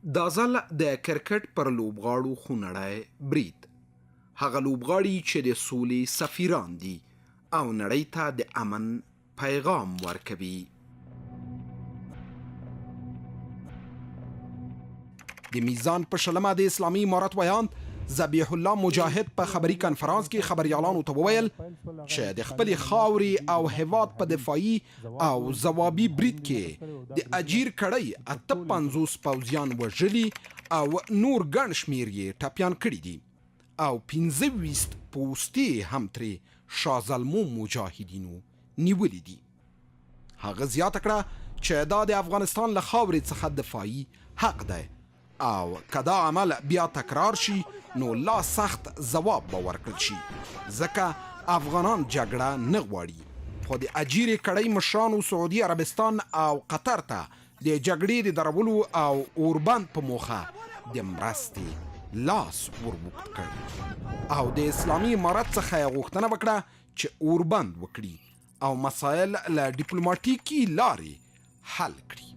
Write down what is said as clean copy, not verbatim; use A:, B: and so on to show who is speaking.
A: دا ځل د کرکټ پر لوبغاړو خونړی برید، هغه لوبغاړي چې د سولې سفیران دي او نړۍ ته د امن پیغام ورکوي. د میزان په شلمه د اسلامي امارت ویاند ذبیح الله مجاهد په خبري کنفرانس کې خبریالانو ته وویل چې د خپلې خاورې او هیواد په دفاعي او ځوابي برید کې د اجیر کړۍ 58 پوځیان وژلي او نور ګڼ شمیر یې ټپیان کړي دي او 25 پوستې هم ترې شازلمو مجاهدینو نیولي دي. هغه زیاته کړه چې دا د افغانستان له خاورې څخه دفاعي حق دی او که دا عمل بیا تکرار شي نو لا سخت ځواب به ورکړل شي ځکه افغانان جګړه نه غواړي خو د اجیرې کړۍ مشرانو سعودي عربستان او قطر ته د جګړې د درولو او اوربند په موخه د مرستې لاس ور اوږد کړ او د اسلامي امارت څخه یې غوښتنه وکړه چې اوربند وکړي او مسایل له ډیپلوماټیکي لارې حل کړي.